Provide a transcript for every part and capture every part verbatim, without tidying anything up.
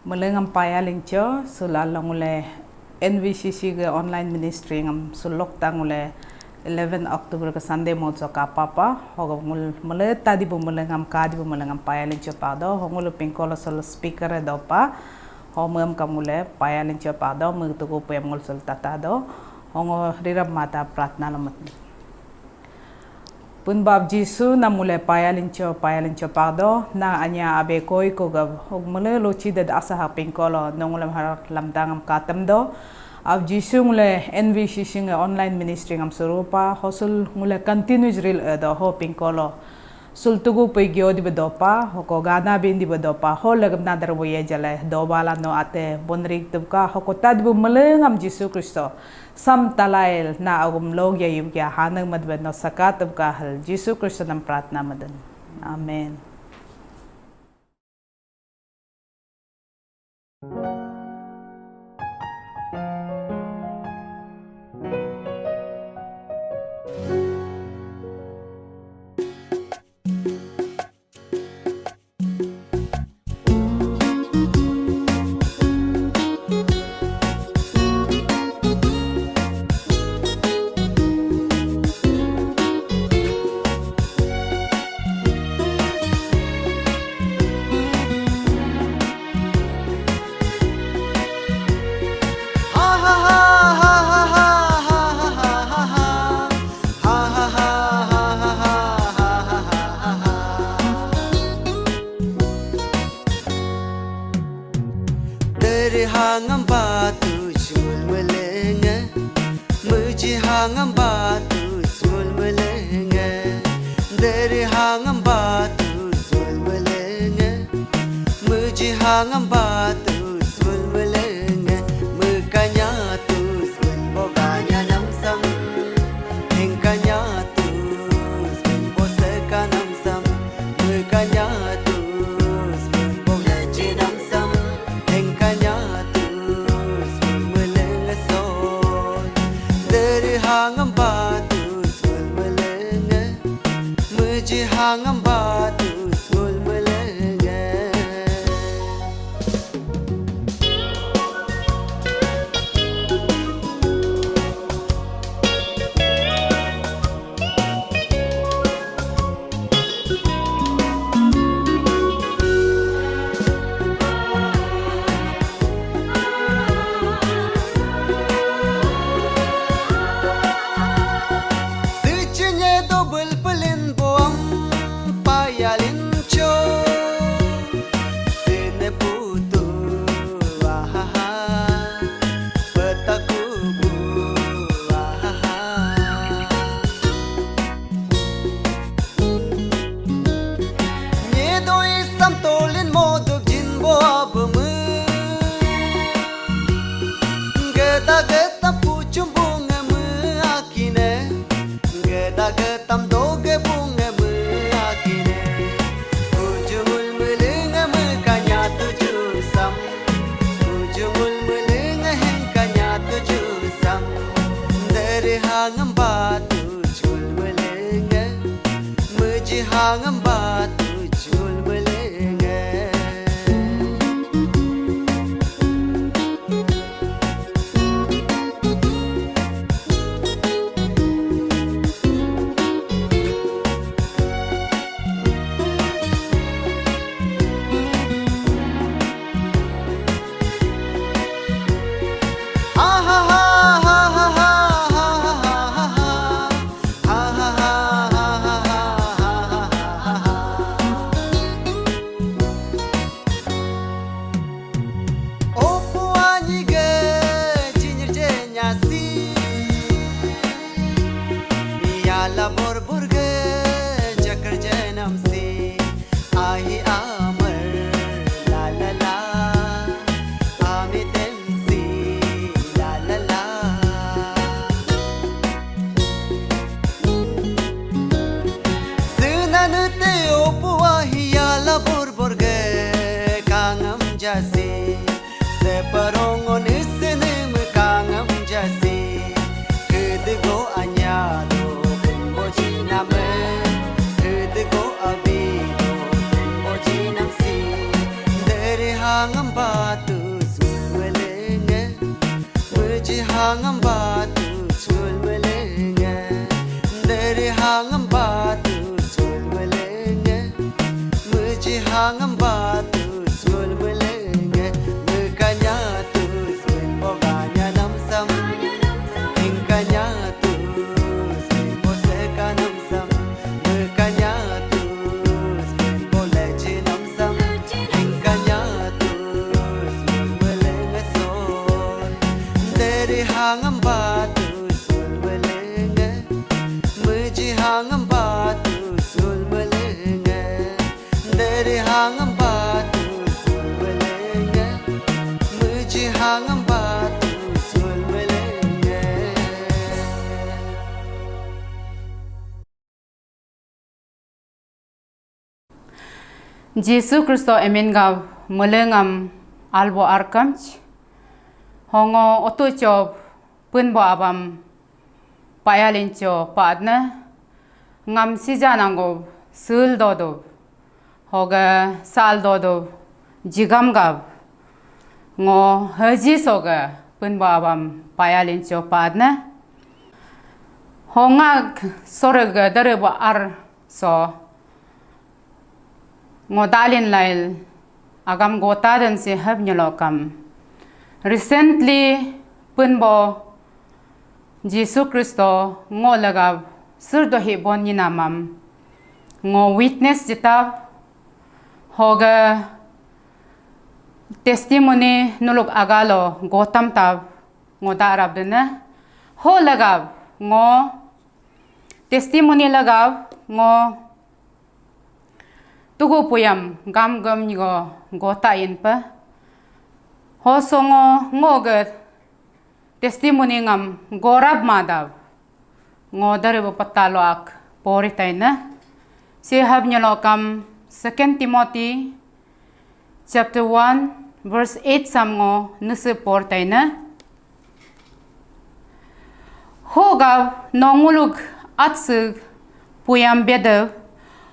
Mele ngam paya lingcho, sul along ule N V C C ke online ministry ngam sulok tang ule eleven October ke Sunday mo cho kapa pa, hoga ngul mele tadi bu mele ngam kadi bu mele ngam paya lingcho pa do, ho ngul pingkolo sul speaker do pa, ho mem kam ule paya lingcho pa do, me tugu pem ngul sul tata do, ho ngo rirap mata pratna lamat. Pun bab Jisu nam ule paya lincho, paya lincho pagdo, na anya abe koi ko gab, hog mele lochi ded asa ha pingkolo, nong ulem har lamdang am katem do. Ab Jisu ngule N V C C nge online ministry ngam surupa, hosul ngule continuous ril e do ho pingkolo. Sul tugu pui gyo di bedopa, hoko gana bin di bedopa, ho legem nadar wo ye jale, do bala no ate, bonrik tubka, hoko tad bu mele ngam Jisu Kristo. Sam talail na agum logya yugya hanang madben no sakatab kahal Jisu Kristo nam pratna madan. Amen. Deri hangam batu chul melenge, muji hangam batu chul melenge. Deri hangam batu chul melenge, muji hangam batu chul melenge. Mukanya tu chul boganya namsam, hengkanya tu chul boseka namsam. Mukanya tus, mukanya jinam sam, hengkanya tus, muleng so. Deri hangam batus, muleng, muji hangam batus, muleng. Sichinye dobel pelin boam payalin cho. Sine putu ahaha petaku bu ahaha. Nyedoi samtolin modok jinbo abeme. Geda geta puchum bunga me akine. Geda getam doge bunga me akine. Ujungul melenge me kanya tuju sam. Ujungul melenge hengkanya tuju sam. Deri hangam batu chul melenge. Meji hangam batu chul melenge. Hangam batu sul melenge, deri hangam batu sul melenge, muji hangam batu sul melenge, mekanya tu sul poganya namsam, engkanya tu sul poseka namsam, mekanya tu sul boleji namsam, engkanya tu sul melenge sol, deri hangam batu sul melenge, muji hangam batu sul melenge, deri hangam batu sul melenge, muji hangam batu sul melenge. Jisu Kristo emin gab melengam albo arkamch. Hongo otu chop punbo abam payalincho paadne ngam sija nanggo sul dodo. Hoga sal dodo jigam gab ngo haji soga punbo abam payalincho paadne. Hongak sorga darebo ar so ngo dalin lail agam gota dan si hab nyelokam. Recently punbo Jisu Kristo ngo lagab surdohi bon nyinamam ngo witness jitab hoga testimony nuluk agalo gotam tab ngo darab dene. Ho lagab ngo testimony lagab ngo tugu puyam gam gam nyigo gota yin pe. Ho songo ngo ge testimony ngam gorab madab ngo daribu patalo ak pori taina. Si hab nyelokam Second Timothy chapter one verse eight sam ngo nese por taina. Hogab nonguluk atsig puyam bedeb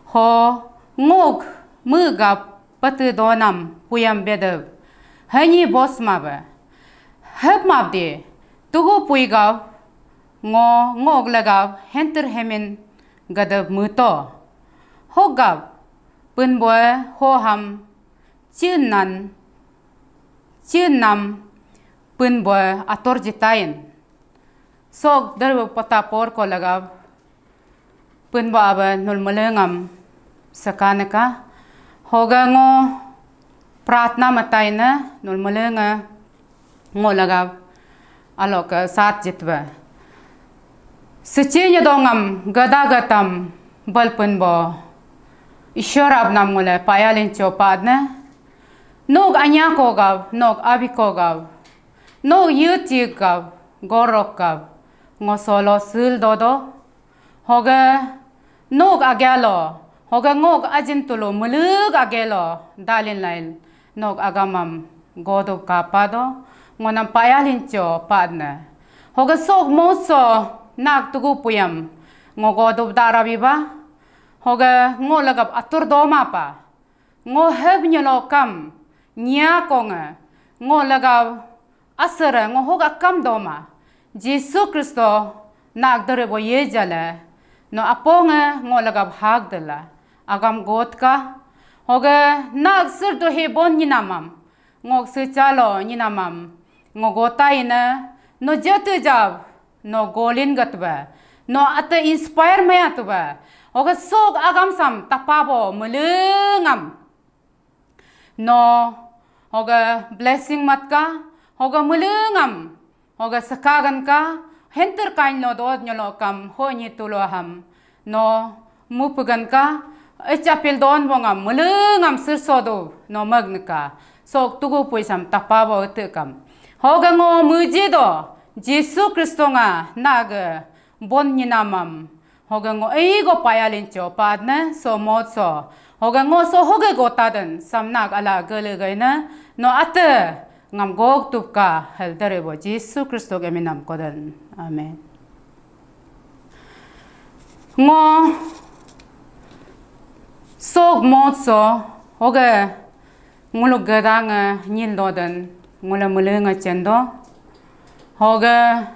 ho ngok megab pate donam puyam bedeb. Hanyi bos mabe. Hep mabde tugu pui gab ngo ngok legab henter hemin gadab muto. Hogab punboe ho ham chinan chinam punboe ator jitain. Sok darbu pata por ko lagab punbo abe nul melengam sekaneka. Hoga ngo pratna mataina nul melenga ngo lagab aloka sat jitba. Seci nyedongam gada gatam bal punbo Ishwar abnam ngule payalincho padne. Nok anya ko gab, nok abi ko gab, nok yut yik gab, gorok gab ngo solo sul dodo. Hoga nok agelo, hoga ngok ajin tulu muluk agelo dalin lain nok agamam godo kapado. Ngonam payalincho padne. Hoga sok moso nak tugu puyam ngo godo darabiba. Hoga ngo lagab atur doma pa. Ngo heb nyelo kam nya konge ngo lagab asere ngo hoga kam doma. Jisu Kristo nak dere bo ye jale no aponge ngo lagab hak dela agam got ka. Hoga nak sir dohe bon nyinamam ngok sechalo nyinamam ngo gota ina no jete jab no golin gatba no ate inspire maya tuba. Hoga sok agam sam tapabo melengam no hoga blessing matka hoga melengam hoga sekagan ka henter kain no dot nyelo kam ho nyi tulo ham no mupugan ka echapil don bongam melengam sirsodo no magneka. Sok tugu puisam tapabo etekam hoga ngo muji do Jisu Kristo nga nage bon nyinamam. Hoga ngo ei go payalincho padne so mot so. Hoga ngo so hoga go taden samnak ala gele gaina no ate ngam gog tupka hel dere bo Jisu Kristo ge minam koden. Amen. Ngo sok mot so hoga ngulu gedang nyil doden ngula mulunga chendo. Hoga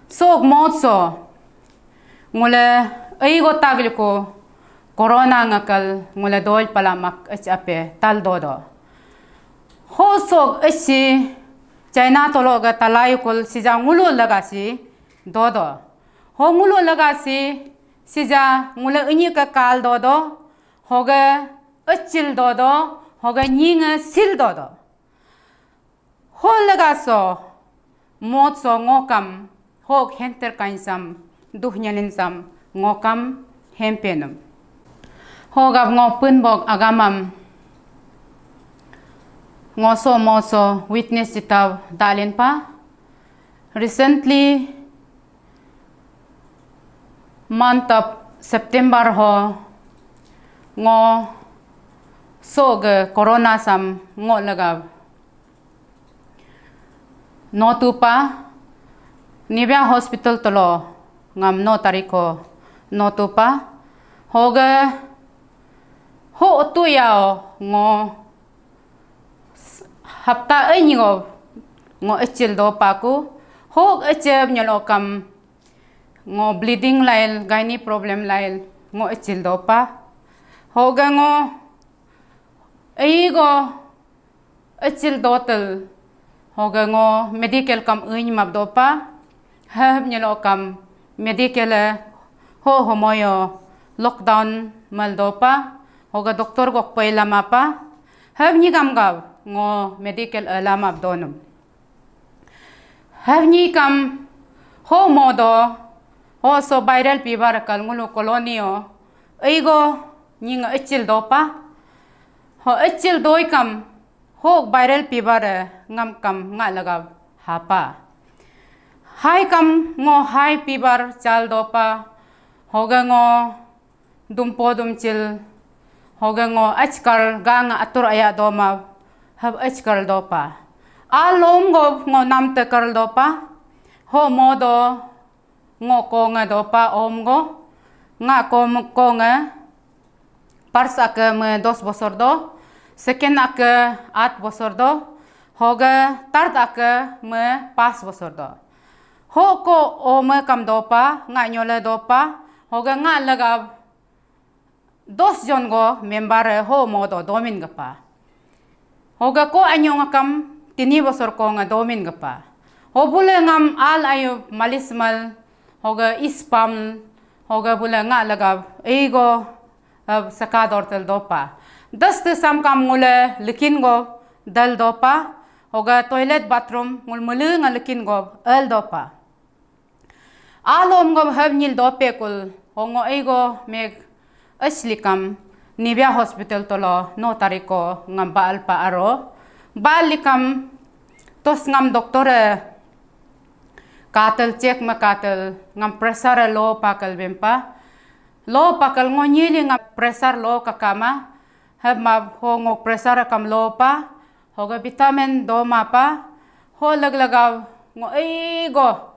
sok mot so ngule ei go tagliko corona ngakal ngule dol pala mak ach ape tal dodo. Ho sok esi China tolo ga talai kul sija ngulu laga si dodo. Ho ngulu laga si sija ngule ini ka kal dodo. Hoga achil dodo. Hoga nyinga sil dodo. Ho laga so mot so ngokam hok henter kainsam duh nyalinsam ngokam hempenum. Hogap ngo punbok agamam ngo so mot so witness jitaw dalin pa. Recently month of September ho ngo so ge corona sam ngo lagab notupa Nibia hospital tolo ngam no tariko notupa hoge ho otu yao ngo hapta ai ngo ngo echil do paku hok echeb nyelo kam ngo bleeding lail gynae problem lail ngo echil do pa hoge ngo ei go echil dotel hoga ngo medical kam uin map dopa hab nyelo kam medical ho homoyo lockdown mal dopa hoga doctor gok pai lama pa hab nyi kam gaw ngo medical ala map donum hab nyi kam ho modo ho so viral fever kal ngulu colony o eigo nyinga echil dopa ho echil doi kam Hok viral fever ngam kam nga lagab hapa. Hai kam ngo hai fever chal dopa. Hoga ngo dumpo dumchil. Hoga ngo achkar ga nga atur aya doma. Hab achkar dopa. Alom go ngo nam tekar dopa. Ho modo Ngo ko nge dopa om go. Nga ko ko nge. First ake me dos bosor do. Second ake at bosor do. Hoge third ake me pas bosor do. Ho ko ome kam dopa nga nyole dopa. Hoge nga lega Dos jon go member ho modo domin gapa. Hoga ko anyong akam tini bosor ko nga domin gapa. Ho bule ngam al ayu malismal, hoga ispam, hoga bule nga lagab eigo saka dortel dopa. Das te sam kam ngule likin go dal dopa. Hoga toilet bathroom ngul mulu nga likin go el dopa. Alom ngom hab nyil dope kul hongo eigo meg asli kam Nibia hospital tolo no tariko ngam baal pa aro. Baal likam tos ngam doctor katel check ma katel ngam pressure low pa kal bempa. Low pa kal ngo nyili ngam pressure low kakama. Hab ma hongo pressure kam low pa. Hoga vitamin doma pa. Ho lag lagaw ngo eigo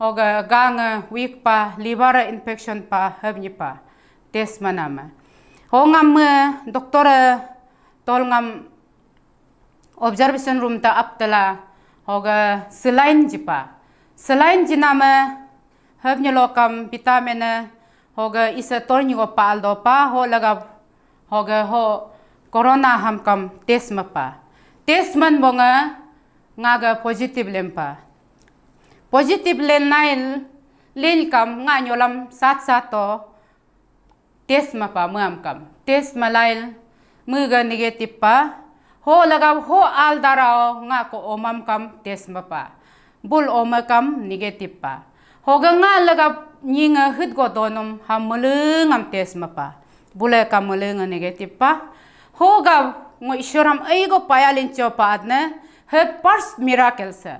Hoga gang weak pa, liver infection pa, hab nyi pa test manama. Ho ngam doctor tol ngam observation room ta aptala. Hoga saline jipa. Saline jinama hab nyi lokam vitamin hoga isa tor nyi go pal dopa ho laga Hoga ho corona ham kam test mapa. Test man bonga ngaga positive lempa. Positive len nail lin kam nga nyolam sat sat to test mapa muam kam. Test malail muga negative pa. Ho lagaw ho al darao nga ko omam kam test mapa. Bul ome kam negative pa. Hoga nga lagap nyinga hit go donum ham mele ngam test mapa. Bule kam mele nga negative pa. Hoga ngo ishoram ai go payalin cho pa adne. He first miracle se.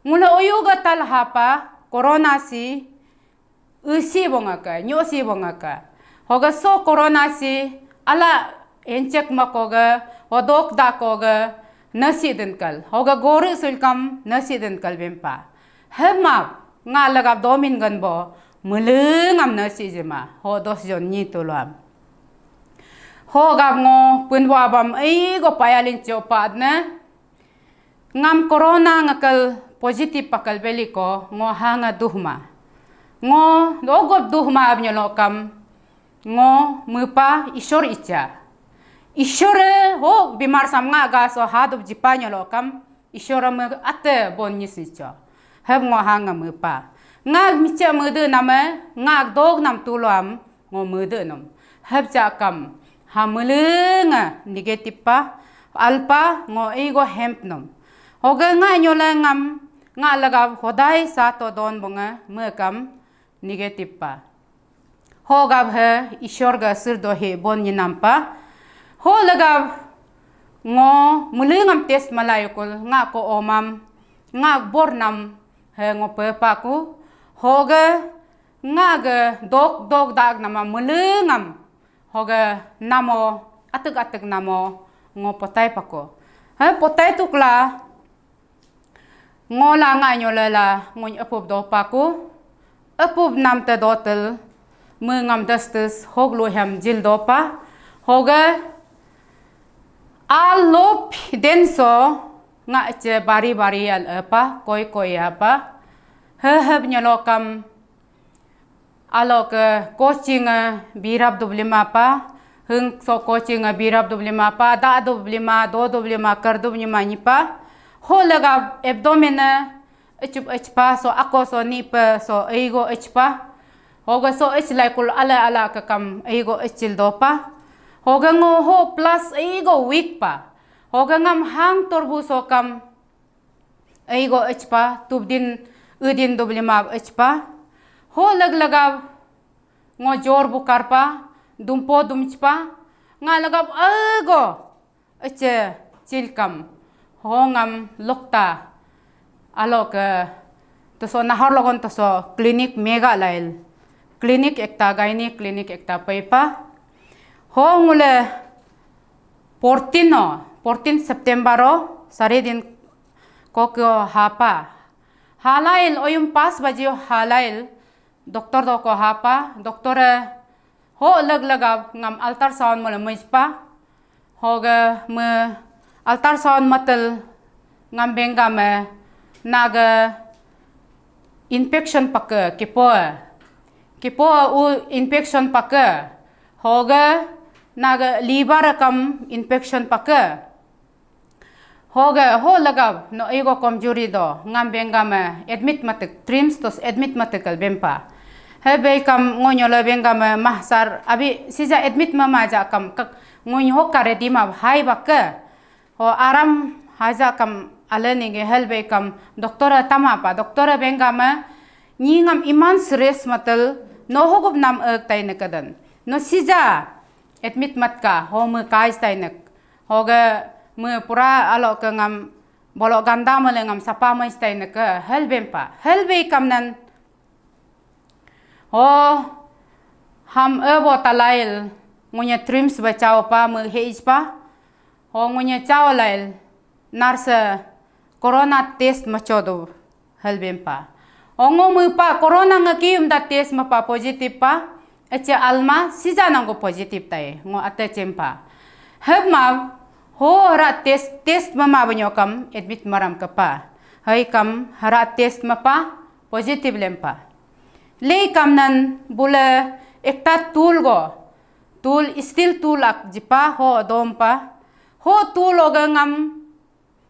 Ngule oyu ga tal hapa corona si Usi bonga ka, nyosi bonga ka. Hoga so corona si ala enchek ma koga, hodok da koga, nasi den kal. Hoga gori sulkam nasi den kal bempa. Hema nga lagap domin gan bo, mulengam nasi jema, ho dos jon nyi tuluam. Hogap ngo punwa bam ai go payalin chopat ne. Ngam corona ngakal positive pakal beli ko ngo hanga duhma. Ngo dogot duhma abnyolo kam ngo mepa Ishor icha. Ishor ho bimar sam nga ga so hadup jipa nyolo kam Ishor me ate bon nyis icho. Heb ngo hanga mepa. Nga micha mede nama nga dog nam tulo am ngo mede nom. Hepcha kam ha mele nga negative pa alpa ngo ego hemp nom. Hoga nga nyola ngam nga laga hodai sato don bonga me kam negative pa. Ho gab he Ishor ga sir do he bon nyinam pa. Ho lagab ngo mele ngam test malai kul nga ko omam nga bor nam he ngo pe pa ku. Hoga nga ga dok dok dag nama mele ngam hoga namo atuk atuk namo ngo potai pako. He potai tukla ngo la nga nyo la la nguny apup do paku. Apup nam te dotel me ngam destes hog lo hem jil do pa. Hoga alop den so nga che bari bari al apa koi koi apa. He heb nyelo kam alo ke coaching birap dublima pa, heng so coaching birap dublima pa, da dublima, do dublima, kar dublima nipa. Ho lega abdomen echup echpa so ako so nipa so eigo echpa. Hoga so ech laikul ala ala ke kam eigo echil dopa. Hoga ngo ho plus eigo week pa. Hoga ngam hang torbu so kam eigo echpa, tubdin udin dublima echpa. Ho lag lagab ngo jor bukar pa, dumpo dumchpa, nga lagab ego eche chilkam, ho ngam lokta, alo ke toso nahar logon toso clinic mega lail, clinic ekta gaini clinic ekta paipa, ho ngule fourteen o, fourteen September o, sari din kokyo hapa. Halail oyum pas bajio halail, doktor do ko hapa, doktor e ho leg lega ngam ultrasound mole mejpa. Hoga me ultrasound matel ngam bengga me naga infection pake kipo. Kipo u infection pake. Hoga naga liver kam infection pake. Hoga ho lagab no ego komjuri do ngam bengga me admit matik trims tos admit matik al bempa. He bei kam ngonyo le bengga me mahsar abi sija admit ma maja kam kak ngonyo ho kare di ma hai bakke. Ho aram haja kam ale ninge hel bei kam doktor tama pa doktor bengga me nyi ngam iman serious matel no hogup nam ek tai ne kadan. No sija admit matka ho me kaj tai nek. Hoga me pura alo ke ngam bolo ganda mele ngam sapa mai stai neke hel bempa. Hel bei kamnan. Ho ham ebo talail ngunya trims ba chao pa me heis pa. Ho ngunya chao lail nurse corona test machodo. Helbempa. Ongo mupa corona nga kiyum da test mapa positive pa. Eche alma sija nanggo positive tai ngo ate chempa. Hebma ho hara test test mama banyo kam admit maram kepa. Hai kam hara test mapa positive lempa. Lei kam nan bule ekta tool go. Tool steel tool ak jipa ho dompa. Ho tool oga ngam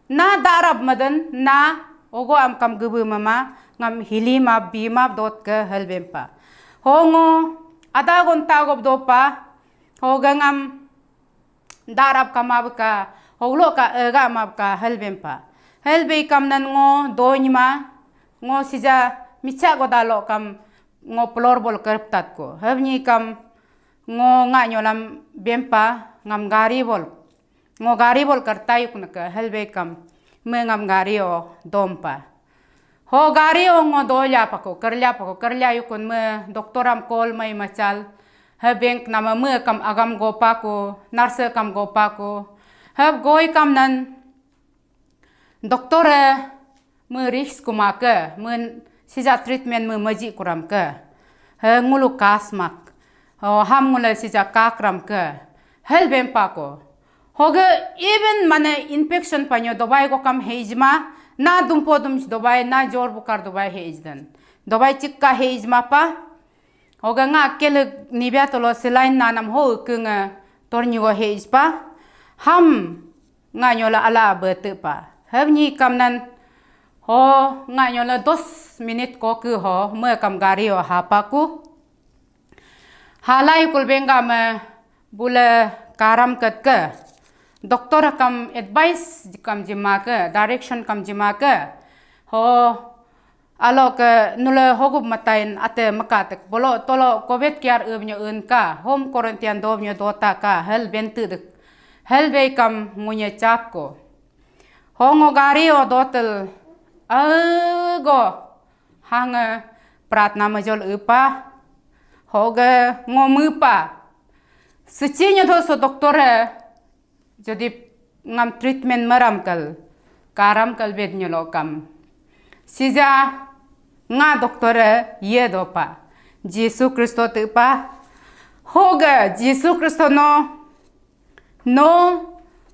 na darab madan na ogo am kam gubu mama ngam hili map bi map dot ke helbempa. Hongo ada gonta gob dopa hoga ngam darab ka map ka hoglo ka ega map ka helbempa. Helbe kam nan ngo donyma ngo sija micha goda lo kam ngo plor bol kerptat ko. Hebni kam ngo nga nyolam bempa ngam gari bol. Ngo gari bol kerta yuk neke helbe kam me ngam gari o dompa. Ho gari o ngo dolya pako kerlya pako kerlya yukun me doktoram kol mai machal. He bank nama me kam agam gopa ko nurse kam gopa ko. He goi kam nan doktor e me risk kuma ke me sija treatment me maji kuram ke. He ngulu kas mak. Ho ham ngule sija kakram ke. Helbempa ko. Hoge even mane infection panyo dobai go kam heijma Na dumpo dum dobai, na jor bukar dobai he ijdan. Dobai chikka he ijmapa. Hoga nga kelek nibia tolo selain nanam ho ukeng tornyigo he ijpa. Ham nga nyola ala bete pa. Hevnyi kamnan ho nga nyola dos minit koke ho me kam gari ho hapaku. Halai kulbenga me bule karam ket ke. Doktor kam advice kam jima ke, direction kam jima ke. Ho alo ke nule hogup matain ate mekatek bolo tolo covid kiar ebnyo un ka, home quarantine dobnyo dota ka, hel bente dek. Hel bei kam ngunye chap ko. Hongo gari o dotel. Ago hange pratna majol upa. Hoge ngomupa. Secinya do so doktor he. Jadi ngam treatment maram kal. Karam kal bed nyolo kam. Sija nga doktor he ye dopa. Jisu Kristo tupa. Hoge Jisu Kristo no. No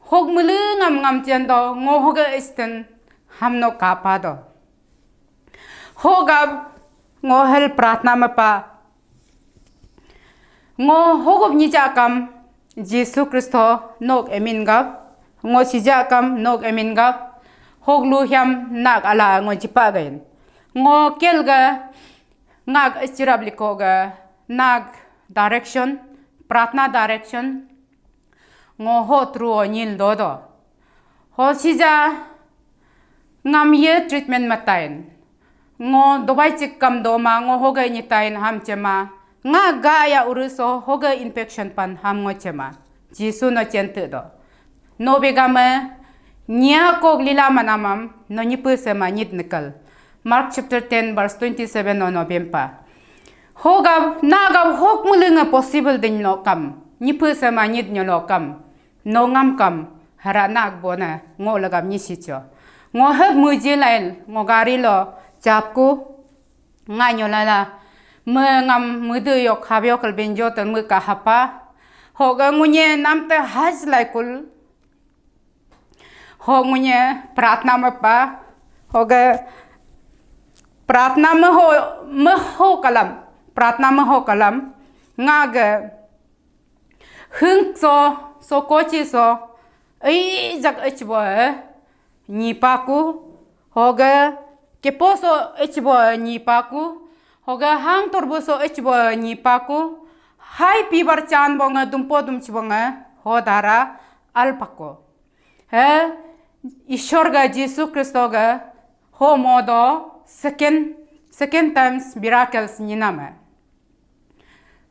hog mulu ngam ngam tian do ngo hoge isten ham no kapa do. Hogab ngo hel pratna mapa. Ngo hogup nyijakam Jisu Kristo nok emin gap. Ngo sijakam nok emin gap. Hoglu hiam nak ala ngo jipa gain. Ngo kel ga ngak chirap liko ga nak direction, pratna direction. Ngo ho tru o nyil dodo. Ho sija ngam ye treatment matain. Ngo dobai chik kam do ma ngo hoge nyitain ham chema. Nga ga ya uruso hoge infection pan ham ngo chema. Jisu no chente do. No begame nya kok lila manamam no nyipu sema nyit nikal. Mark chapter ten verse twenty-seven no no bempa. Hogab nagab hok mulunga possible din lo kam. Nyipu sema nyit nyo lo kam. No ngam kam hara nak bona ngo lagam nyisi cho. Ngo hep muji lain ngo gari lo chapku nga nyo lala. Me ngam mudu yok habyo kal benjo tel me kahapa. Hoga ngunye namte haj laikul. Ho ngunye pratna mapa. Hoga pratna me ho me ho kalam. Pratna me ho kalam. Nga ga hung so so kochi so ei jak echbo nyipaku. Hoga kepo so echbo nyipaku. Hoga hang torbu so echbo nyipaku. Hai pibar chan bonga dumpo dum chibonga ho dara alpako. He Ishor ga Jisu Kristo ga ho modo second second times miracles nyiname.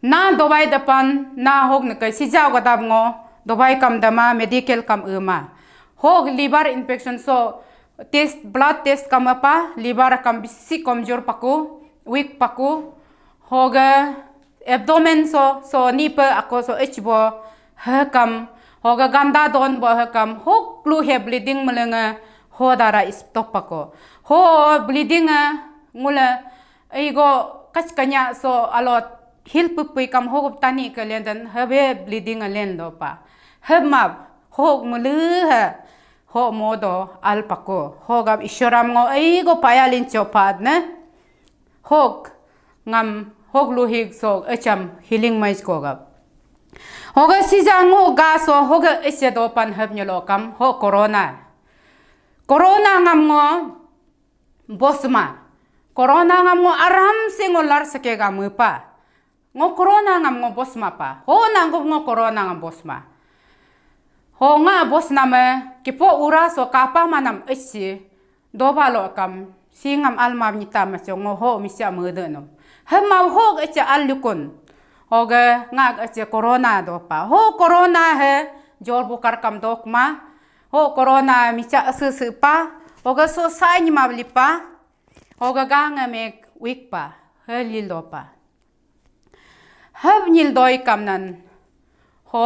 Na dobai depan na hok neke sija gadab ngo dobai kam dama medical kam ema. Hok liver infection so test blood test kam apa liver kam bisi komjor paku weak paku hoga abdomen so so nipe ako so echbo hekam hoga ganda don bo hekam hok lu he bleeding melenge ho dara istok pako ho bleeding ngule Eigo kach kanya so alot hil pupui kam hogup tani ke lenden hebe bleeding alen do pa. Heb map hog mulu he ho modo al pako hogap ishoram ngo eigo payalin chopat ne hog ngam hog luhig so echam healing mais kogap. Hoga sija ngo ga so hoga eche do pan heb nyelo kam ho corona. Corona ngam ngo bosma. Corona ngam ngo aram se ngo lar seke ga mupa. Ngo corona ngam ngo bosma pa. Ho nanggup ngo corona ngam bosma. Ho nga bosna me kipo ura so kapa manam esi doba lo kam si ngam alma nyita ma cho ngo ho misia mede nom. Hema ho esi al lukun. Hoge nga esi corona do pa. Ho corona he jor bukar kam dok ma. Ho corona micha ase sepa, hoga so sai nyima beli pa, hoga ga nge mek wik pa, he lil do pa. Heb nyil doi kam nan, ho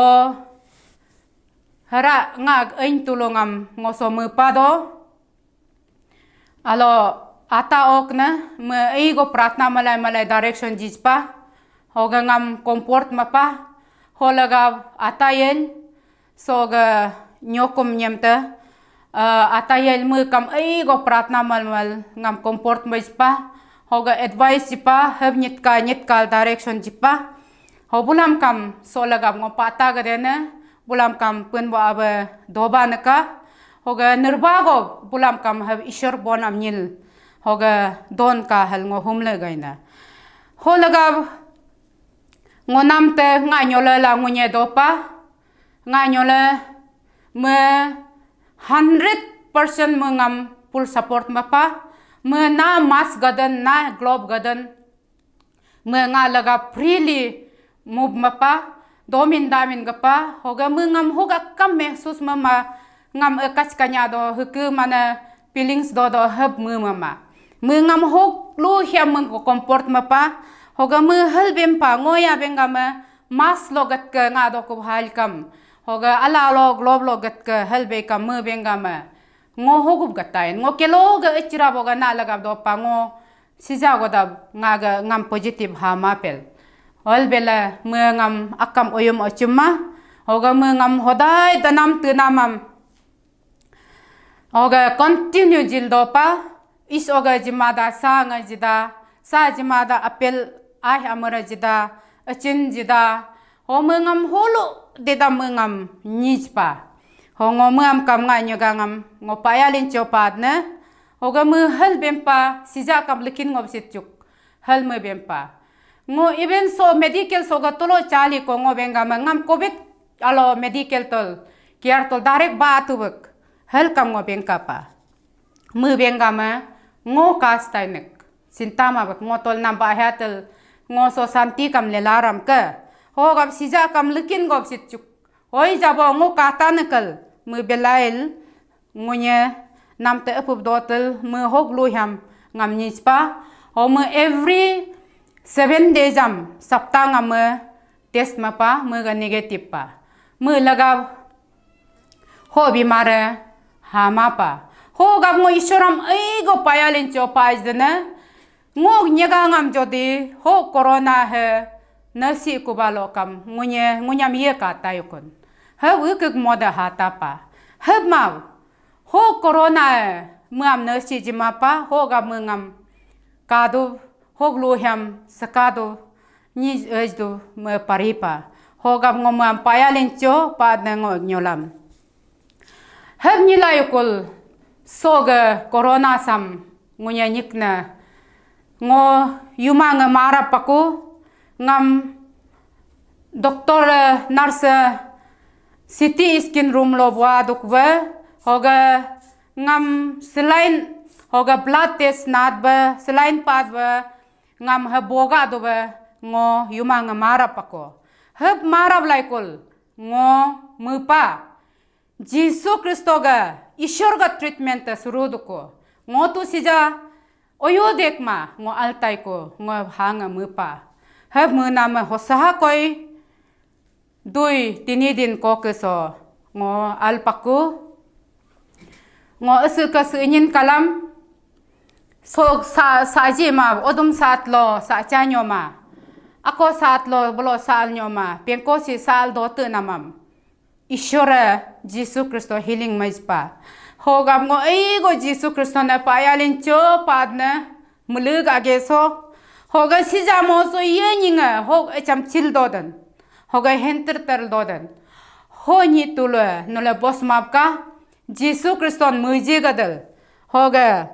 hera ngag ain tulungam ngoso mepa do. Alo ata ok na me eigo pratna malai malai direction jispa, hoga ngam comfort mapa, holaga ata yen, soga nyokum nyemte, Uh, ata yel me kam ei go pratna mal mal ngam comfort mai jipa. Hoga advice jipa, heb nyitka nyitkal direction jipa. Ho bulam kam so lagap ngo pata gadene, bulam kam pun bo abe doba neka. Hoga nirba go bulam kam heb Ishwar bon am nyil. Hoga don ka hel ngo humle gaina. Ho lagap ngo nam te nga nyole la ngunye dopa. Nga nyole me hundred percent me ngam full support mapa. Me na mask gadan, na glove gadan. Me nga laga freely move mapa. Domin damin gapa. Hoga me ngam hoga kam mehsus mama. Ngam ekas kanya do, heke mana feelings do do heb me mama. Me ngam hok lu hiam me ko comfort mapa. Hoga me hel bempa ngoya bengga me. Mask lo gat ke nga do ko hal kam. Hoga ala lo glove lo gat ke hel be kam me bengga me. Ngo hogup gatain. Ngo kelo ga echira boga na lagap do pa ngo sija godab nga ga ngam positive ha mapel. Hel bela me ngam akam oyum ochuma. Hoga me ngam hodai danam tenamam. Hoga continue jil dopa, is oga jimada sa nga jida, sa jimada apel ai amara jida, achin jida, ho mengam holo deda mengam nyijpa. Ho ngo mengam kam nga nyoga ngam ngo payalin chopat ne, hoga me hel bempa sija kam lekin ngob sitjuk, hel me bempa. Ngo even so medical so ga tolo chali ko ngo bengga me ngam covid alo medical tol care tol direct ba atubek hel kam ngo bengka pa. Me bengga me ngo kas tainek sinta ma bek ngo tol nam ba hatel ngo so santi kam le laram ke. Ho gap sija kam lekin gop sitjuk. Hoi jabo ngo kata nekel me belail ngunye nam te epup dotel me hok lu ham ngam nyispa. Ho me every seven days am sapta ngam me test mapa me ga negative pa. Me laga ho bimare hama pa. Ho gap ngo isoram ei go payalin cho pa ijdene. Ngok nyega ngam jodi ho corona he nasi kubalo kam ngunye ngunyam ye ka tayukun. He wikik moda ha tapa. He mau. Ho corona he muam nasi jimapa ho ga mengam kadu hok lu hem sekadu ni ejdu me paripa. Ho gap ngo muam payalin cho pa ne ngo nyolam. Heb nyilayukul soge corona sam ngunya nyikna. Ngo yuma nge marap paku ngam doctor, eh, nurse, eh, C T scan room lo bua dukbe, hoga ngam saline, hoga blood test nat be, saline pat be, ngam he boga do be, ngo yuma nge marap paku. Heb marap laikul ngo mepa. Jisu Kristo ga Ishwar ga treatment ta suru duko. Ngo tu sija oyo dek ma ngo altai ko ngo hanga mepa. Heb mena me hosaha koi dui tini din ko ke so ngo alpaku. Ngo esu ke sunyin kalam so sa saji ma odum saat lo sa chanyo ma. Ako saat lo belo saal nyo ma. Pengko si saal dote namam. Ishwara Jisu Kristo healing majpa. Hogam ngo ei go Jisu Kristo na payalin cho padna mulug age so. Hoga sija mo so ye nyinga hog echam chil dodan. Hoga henter ter dodan. Ho nyi tule nule bos mapka Jisu Kristo muji gadal. Hoga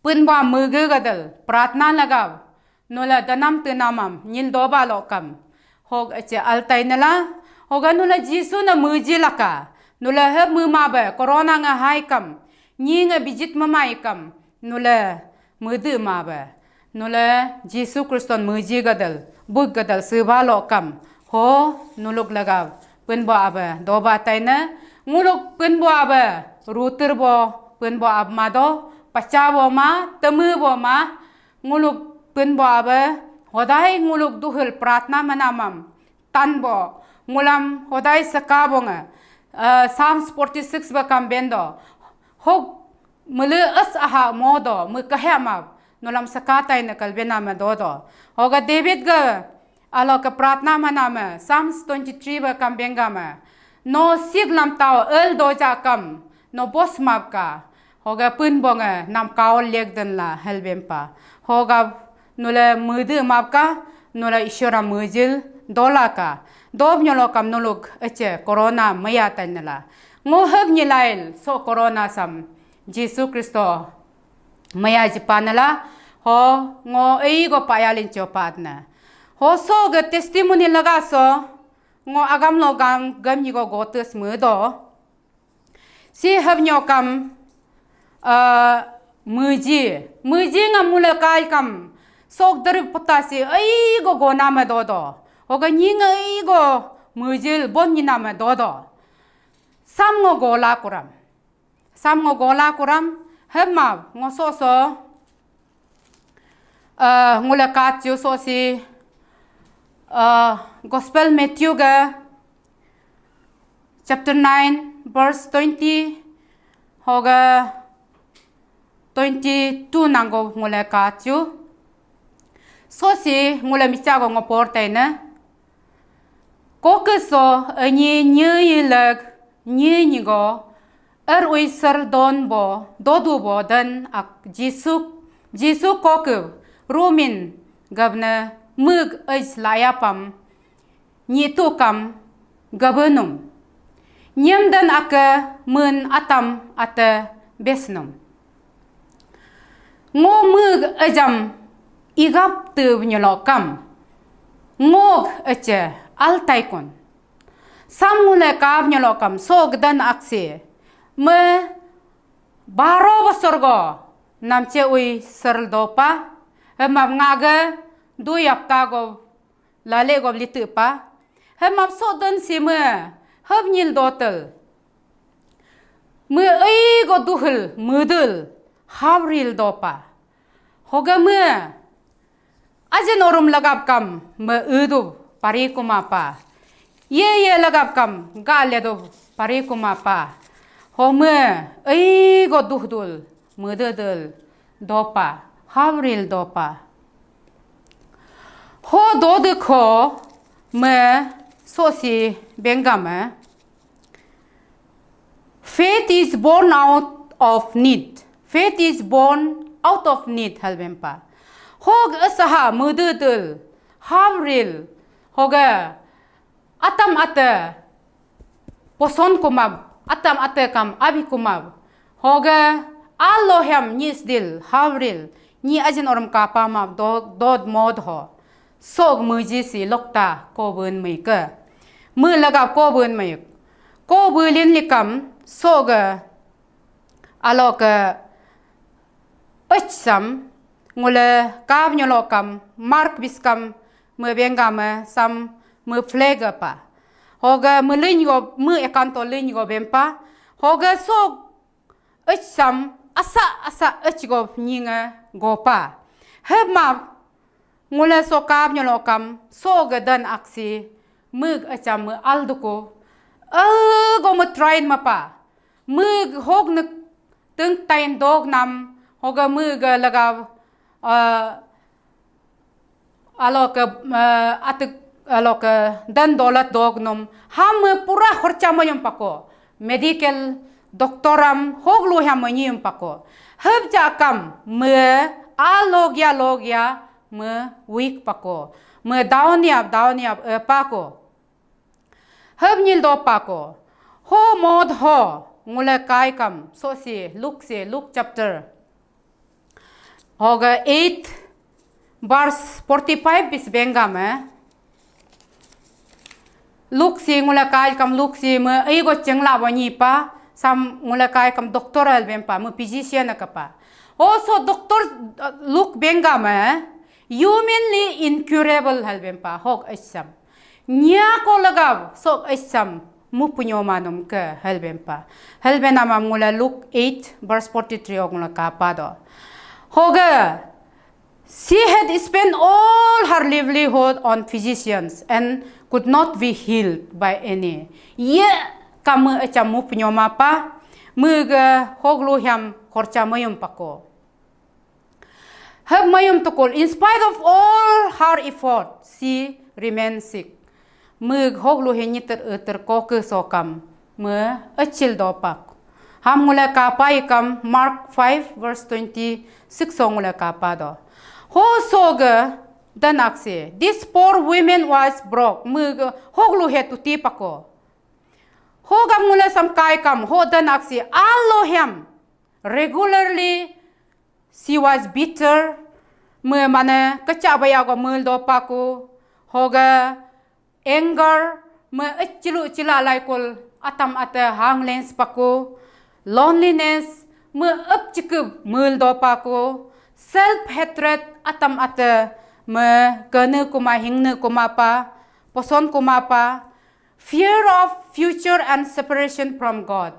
Pun ba mege gadal pratna lagaw. Nula danam tenamam nyil doba lokam. Hog eche altai nela. Hoga nula Jisu na meji laka. Nula heb mema be corona nga hai kam. Nyi nga bijit memai kam. Nula mede ma be. Nula Jisu Kriston meji gadal. Buk gadal seba lokam. Ho nuluk lagaw. Pun bo abe doba taina, nguluk pun bo abe rutir bo, pun bo ab mado, pacha bo ma, temu bo ma, nguluk pun bo abe hodai nguluk duhul pratna manamam tan bo, ngulam hodai seka bo nge, eh, Psalms forty six ba kam bendo, hok mele es aha modo, me kahya ma, nulam seka tai ne kalbena me dodo. Hoga David ga Alo ke pratna mana me, Psalms twenty three ba kam benga me. No sik lam tao el doja kam, no bos mapka, hoga pun bonga nam kaol lek den la helbempa. Hoga nula mudu mapka, nula Ishora mujil dolaka. Dob nyolokam nuluk eche corona maya tanela. Ngo heb nyilail so corona sam Jisu Kristo maya jipanela. Ho ngo ei go payalin chopatna. Ho so ga testimony laga so ngo agam lo gam gam nyigo gotes mudo. Si heb nyokam, ah, muji, muji ngam mula kai kam sok dari pota si ai go gona me dodo. Hoga nyinga ai go mujil bon nyina me dodo. Sam ngo gola kuram. Sam ngo gola kuram, heb ma ngo so so. Ah, ngula kat ju so si, ah, Gospel Matthew ga chapter nine verse twenty hoga twenty two nanggo ngula kat ju. So si ngula micha go ngo por taina. Koke so anyi nyi lek nyi nyigo er ui ser don bo dodu bo den ak Jisu, Jisu koke rumin gabne mug ej layapam nyitu kam gabenum. Nyem den ake men atam ate besnum. Ngo mug ejam igap te nyelokam. Ngog eche altaikun. Sam ngule kap nyelokam so gedan aksi. Me baro bosor go namche ui serl dopa. Hemap ngage dui apta go lale go litu pa. Hemap so den si me hep nyil dotel. Me ei go duhel mudel havril dopa. Hoga me ajen orum lagap kam me edu pari kuma pa. Ye ye lagap kam ga ledu pari kuma pa. Ho me ei go duhdul mudedel dopa, havril dopa. Ho dodek ho me sosi bengame. Faith is born out of need. Faith is born out of need halbempa. Hog asaha mududul, havril, hoga atam ate poson kumab, atam ate kam abi kumab. Hoga alo hem nyis dil, havril, nyi ajin orum kapa mab do-, dod mod ho. Sog muji si lokta kobun mui ke. Mu lagap kobun mui. Kobulin likam soga alo ke ech sam ngule kab nyolo kam mark biskam me bengga me sam me flag pa. Hoga me lin go me ekanto lin go bempa. Hoga sok ech sam asa asa ech go nyinga gopa. Hema ngule so kab nyolo kam so ga dan aksi mug acham me alduko. Eh, go me train mapa. Mug hog ne teng tain dog nam hoga mug laga, eh, alo ke, eh, atuk alo ke dan dolat dog num ham me pura khorcha mayum pako. Medical doctor am hog lu ham mayum pako. Hab ja kam me alogya logya me weak pako. Me down yap, down yap, eh, pako. Hab nyil do pako. Ho mod ho ngule kai kam so si Luke si Luke chapter. Hoga eight verse forty-five bis bengam eh. Luke si ngule kai kam Luke si me ei go chengla bo nyi pa sam ngule kai kam doctor al bem pa me physician ka pa. Ho so doctor, uh, Luke bengam eh humanly incurable hal bem pa hog asam. Nya ko lagaw sok esam mu punyo manum ke helben pa. Helben amam ngula Luke eight verse forty-three ok ngula kapa do. Hoga, she had spent all her livelihood on physicians and could not be healed by any. Ye kamu echa mu punyo mapa, mu ga hoglu hiam khorcha mayum pako. Hab mayum tukul, in spite of all her effort, she remained sick. Me hoglu he nyiter eter koke sokam, me achil dopak. Ham ngule kapa ikam Mark five verse twenty-six so ngule kapa do. Ho so ge dan aksi. This poor woman was broke. Me ge hoglu he tuti pako. Ho gam ngule sam kai kam ho dan aksi alo hem. Regularly she was bitter. Me mane kecha baya go mul do paku. Hoga anger, me ecilu cila laikul atam ate hang lens paku, loneliness, me ep cikup mul do paku, self hatred atam ate me kene kuma hingne kuma pa, poson kuma pa, fear of future and separation from God.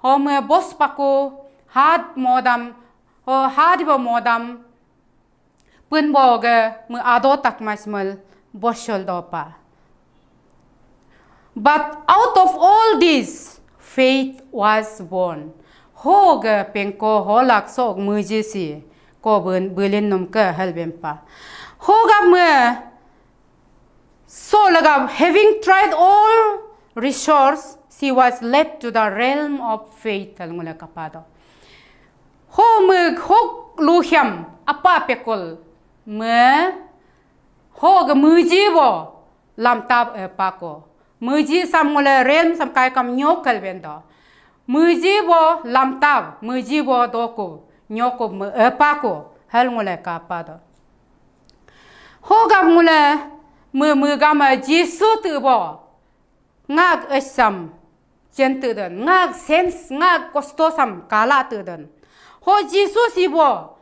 Ho me bos paku, had modam, ho had bo modam, Pun bo ge me ado tak mas mel bosol dopa. But out of all this, faith was born. Ho ge pengko holak sok muji si ko bun bulin num ke helbempa. Ho ga me so laga having tried all resource, she was led to the realm of faith. Hal ngule kapado. Ho mug hok luhiam apa pekul me ho ge muji bo lamtab e pako. Muji sam ngule realm sam kai kam nyokal bendo. Muji bo lamtab, muji bo doku, nyoku me e pako. Hal ngule kapado. Ho gam ngule me me gama Jisu tu bo. Ngak esam chen teden, ngak sense, ngak kosto sam kala teden. Ho Jisu si bo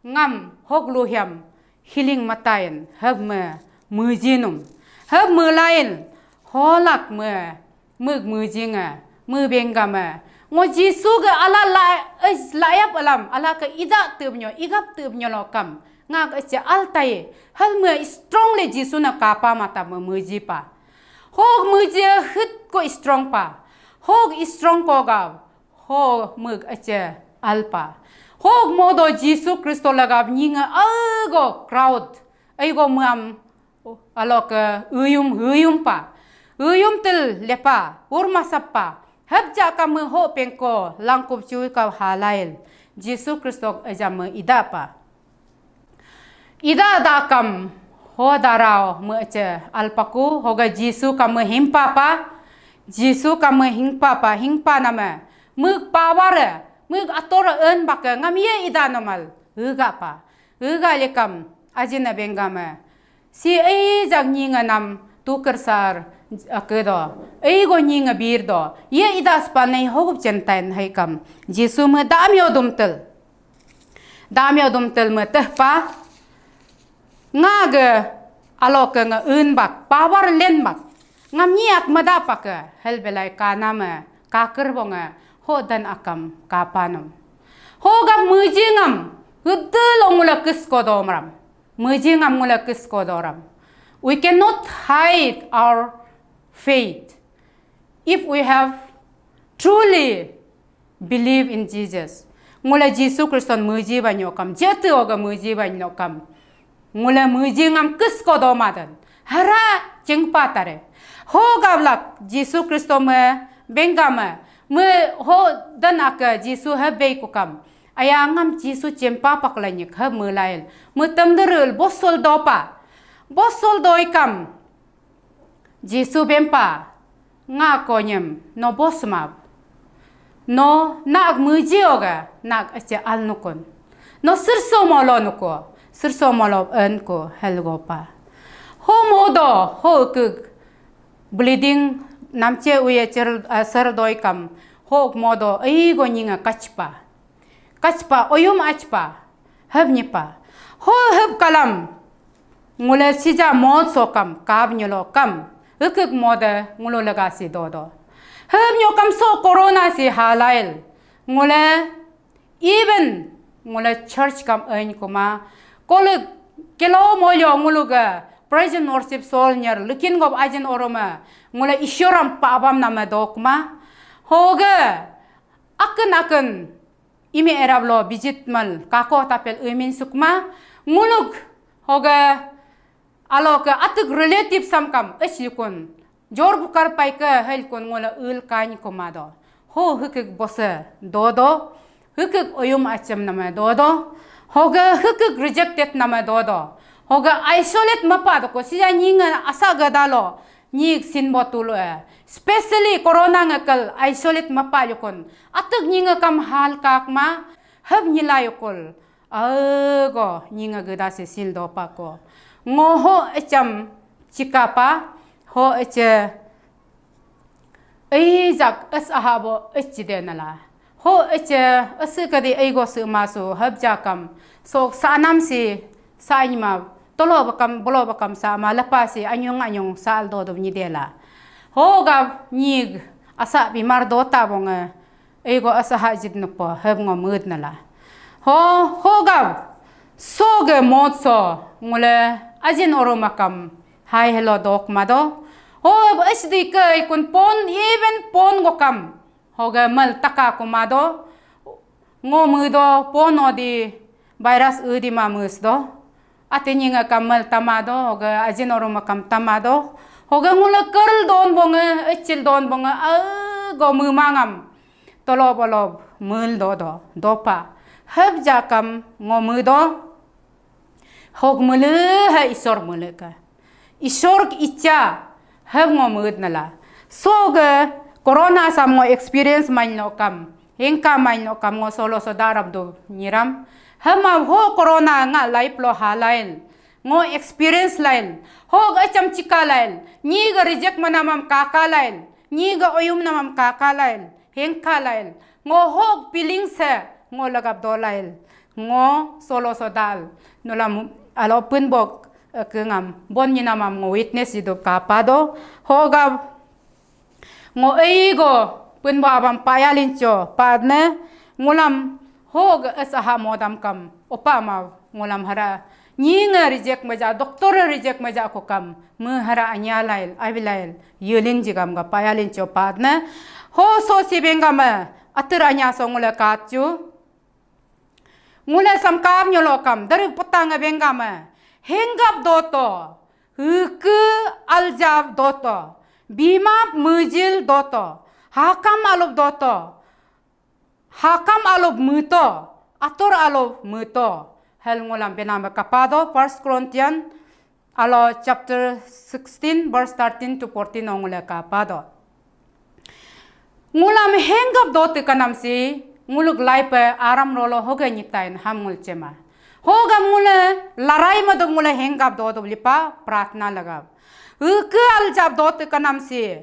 ngam hok luhiam healing matain hab me mujinum hab me lain holak me mug mujinga me bengama ngo Jisu ga ala la layap alam ala ke ida tebnyo igap tebnyo lokam ngak eche altai hal me strong le Jisu na kapa mata me muji pa. Hog muji hit ko strong pa. Hog strong ko gav. Hog mug ache alpa. Hog modo Jisu Kristo lagab nyinga algo crowd. Aigo muam alo ke uyum uyum pa. Uyum til lepa urma sappa. Hab ja ka me ho pengko langkup chui ka halail. Jisu Kristo aja me ida pa. Ida da kam ho darao me eche alpaku hoga Jisu kam me himpa pa. Jisu kam me himpa pa himpa nama me power me ator en bak ngam ye ida nomal ega pa. Ega lekam ajina bengama si ei jak nyi nga nam tuker sar ake do ei go nyi nga bir do ye ida spa nei hogup chen tain hai kam Jisu me dam yo dum tel. Dam yo dum tel me teh pa. Nga ge alo ke nga un bak, power len bak. Ngam nyiak meda pa ke hel belai kana me kaker bo nge ho dan akam kapanum. Ho gam muji ngam hudel ongula kis kodoram. Muji ngam ngula kis kodoram. We cannot hide our faith if we have truly believe in Jesus. Ngule Jisu Kriston muji banyo kam, jete oga muji banyo kam. Ngule muji ngam kis kodo madan. Hara chingpa tare. Ho gavlak Jisu Kristo me bengga me me ho dan aka Jisu he bei ku kam. Aya ngam Jisu chimpa pakla nyik he melail. Me tamderul bosol dopa. Bosol doi kam. Jisu bempa, nga konyem, no bosmab. No nak muji oga, nak ache al nukun. No sirso molo nuko, sirso molo en ko helgopa. Ho modo, ho kug bleeding namche uye cher, eh, ser doi kam, ho modo, ei go nyinga kachpa. Kachpa, oyum achpa, hab nyipa. Ho hab kalam, ngule sija mod so kam, kab nyulo kam, ikik mode ngulo lega si dodo. Hab nyo kam so corona si halail, ngule even ngule church kam ain kuma, kolik kilo moyo ngulu ga praise and worship sol nyer, likin gob ajin oroma, ngule isyoram pa abam nama do kuma, hoge, akin akin, Imi erap lo visit mal kako tapel umin sukma nguluk hoga alo ke atuk relative samkam ech yukun jor bukar pai ke hel kun ngula ul kany kumado. Ho hikik bose dodo, hikik oyum achem nama dodo, hoga hikik rejected nama dodo, hoga isolate mapa doko, sija nyinga asa gadalo, nyik sinbo tulu e. Specially corona ngakal isolate mapa yukun, atuk nyinga kam hal kakma, hab nyila yukul, ago nyinga gada se sil dopa ko. Ngo ho echam chikapa, ho eche Ei jak es aha bo eci de nala. Ho ece esi kadi ei go se masu hab jakam. So sanam si sa nyima tolo bakam bolo bakam sa ma lepa si anyung anyung sa aldo do nyi de la. Ho gab nyig asa bimar do ta bonge. Ei go asa ha jid nupo hab ngo mud nala. Ho ho gab so ge mod so ngule ajin oro makam. Hai hello dok mado. Ho H D ke ikun pon even pon go kam. Hoga mal taka kumado. Ngo mudo pon odi virus udi ma mus do. Ate nyinga kam mal tamado hoga ajin orum kam tamado. Hoga ngula kerl don bonge echil don bonge a go mumangam. Tolob olob mul do do dopa. Hab jakam ngo mudo. Hok mele ha isor mele ka. Isor ki icha hab ngo mut nala. So ge corona sam ngo experience main no kam. Hengka main no kam ngo solo so darab do nyiram. Hama ho corona nga life lo halail. Ngo experience lail. Ho ge cham chika lail. Nyi ge reject manamam kaka lail. Nyi ge oyum namam kaka lail. Hengka lail. Ngo hok piling se ngo lagap do lail. Ngo solo so dal. Nulam alo pun bok eh, ke ngam bon nyinamam ngo witness idup kapa do. Ho gab ngo ei go pun bo abam paya lincho padne ngulam ho ge es aha modam kam opa ma ngulam hara. Nyinga reject maja, doctor reject maja ko kam, me hara anya lail, abilail, yelin jigam ga payalin cho padna. Ho so si bengama, atur anya so ngule katchu. Ngule samkam nyolo kam, dari putang bengama, henggap doto, heke aljab doto, bimap mujil doto, hakam alup doto, Hakam alo muto, ator alo muto. Hel ngulam benama kapado, First Corinthians alo chapter sixteen, verse thirteen to fourteen ongule kapado. Ngulam henggap dote kanam si, nguluk laipe aram rolo hoge nyitain ham ngul chema. Hogam ngule larai mado ngule henggap dodo lipa pratna lagap. Uke aljab dote kanam si,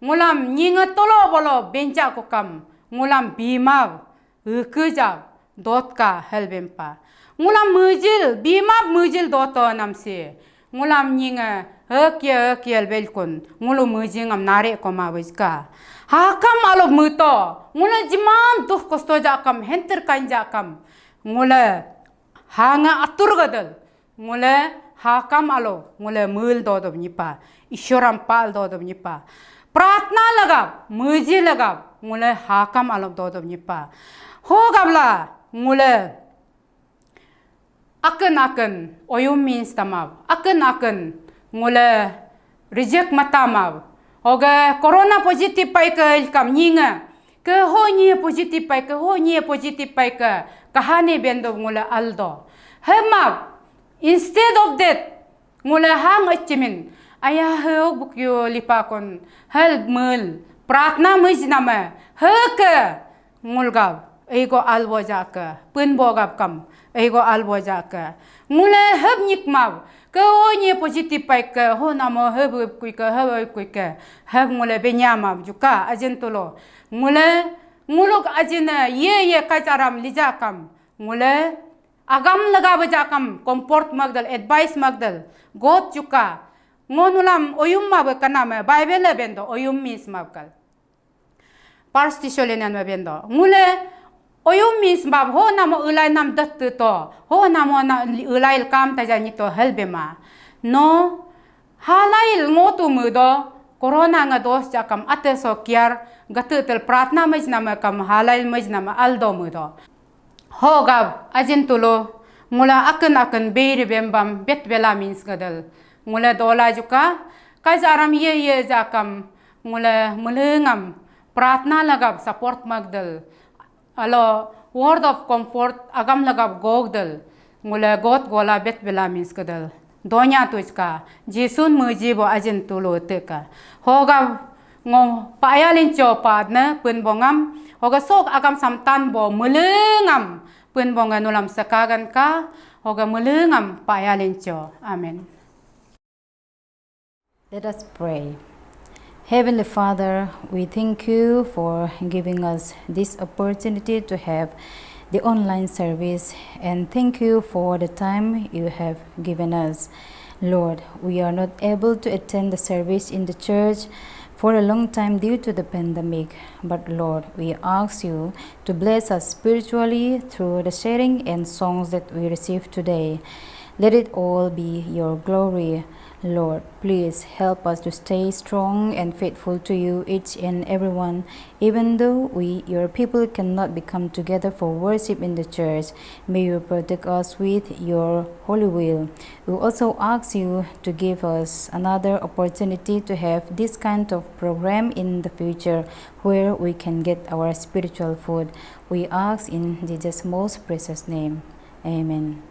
Ngulam nyinga tolo bolo benja kukam, ngulam bimab, hekejab, dotka helbempa. Ngulam mujil, bimab mujil doto namsi. Ngulam nyinga, hekia hekia belkun, ngulu mujingam nare koma bujka. Hakam alo muto, ngula jiman duh kosto jakam, henter kan jakam, ngula hanga atur gadal. Ngule hakam alo, ngule mul dodob nyipa, ishoram pal dodob nyipa. Pratna lagab, muji lagab, ngule hakam alo dodob nyipa. Hogabla, ngule aken aken, oyum means tamab, aken aken, ngule reject matamab. Hoga corona positive pai ke ilkam nyinga. Ke ho nye positive pai ke, ho nye positive pai ke, kahane bendo ngule aldo. Hema, instead of that, ngule hang achimin, aya he bukyo lipa kon, help mul, pratna muj nama, he ke, ngulgab, ego albo ja ke, pun bogab kam, ego albo ja ke. Ngule heb nyikmab, ke ho nye positive pai ke, ho namo heb heb kui ke, heb heb kui ke, heb ngule benyamab juka, ajin tulo. Ngule, nguluk ajine ye ye kajaram lijakam. Ngule agam lega bejakam comfort magdal, advice magdal. God juka. Ngonulam oyum mabe kaname Bible le bendo oyum mis mabkal. Pars tisho lenan me bendo. Ngule oyum mis mab ho namo ulai nam dat to. Ho namo na ulai kam taja nyito helbema. No Halail ngotu mudo, corona nga dos jakam ate so kiar, gatu tel pratna mejnama kam halail mejnama aldo mudo. Ho gab, ajin tulo, ngula aken aken beri bembam bet bela mins gadal. Ngula dola juka, kaj aram ye ye jakam, ngula mulengam, pratna lagab support magdal, alo word of comfort agam lagab gogdal, ngule got gola bet bela mins kedal. Donya tuiska, Jisun meji bo ajin tulu teka. Hoga ngo paya lincho padne pun bongam, hoga sok agam samtan bo melengam pun bonga nulam sekagan ka, hoga melengam paya lincho. Amen. Let us pray. Heavenly Father, we thank you for giving us this opportunity to have the online service, and thank you for the time you have given us. Lord, we are not able to attend the service in the church for a long time due to the pandemic, but Lord, we ask you to bless us spiritually through the sharing and songs that we receive today. Let it all be your glory. Lord, please help us to stay strong and faithful to you, each and everyone. Even though we, your people, cannot be come together for worship in the church, may you protect us with your holy will. We also ask you to give us another opportunity to have this kind of program in the future where we can get our spiritual food. We ask in Jesus' most precious name. Amen.